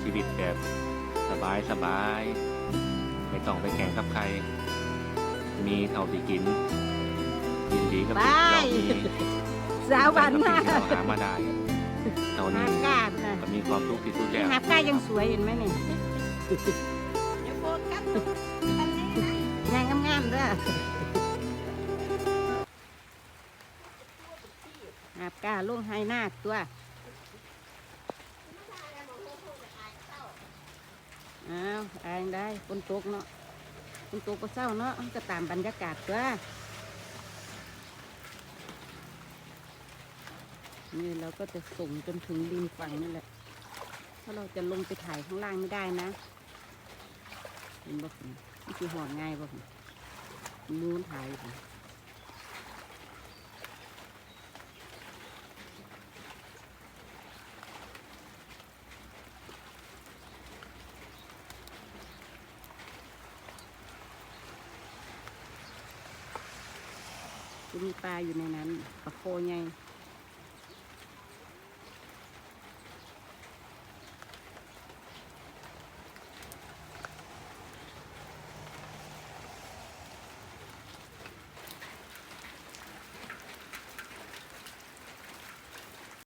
ຊີວິດແບບສະບາຍໆ ບໍ່ຕ້ອງໄປແຂ່ງກັບໃຜ ມີເທົ່າທີ່ກິນ ກິນດີກັບສິ່ງທີ່ເຮົາມີ ສາວບ້ານນາ ກິນກັບສິ່ງທີ່ເຮົາຫາມາໄດ້ ເທົ່ານີ້ກໍມີຄວາມສຸກທີ່ສຸດແລ້ວ. ຫາບກ້າຍັງສວຍ ເຫັນໄໝນີ້ ຍ່າງງາມໆເດີ້. ຫາບກ້າລົງໄຮ່ນາຕົວະ. ອ້າວ ອ້າຍໄດ້ ຝົນຕົກເນາະ ຝົນຕົກບໍ່ເຊົາເນາະ ມັນກໍຕາມບັນຍາກາດຕົວະ. ນີ້ເຮົາກໍຈະສົ່ງຈົນເຖິງລິມຝັ່ງນີ້ແຫຼະ ເພາະເຮົາຈະລົງໄປຖ່າຍຂ້າງລ່າງນີ້ໄດ້ນະ. ເຫັນບໍ່? ມັນຊິຮອດງ່າຍບໍ່? ໝູນຖ່າຍຢູ່ ຈະມີປາຢູ່ໃນນັ້ນ ປາຄໍໃຫຍ່.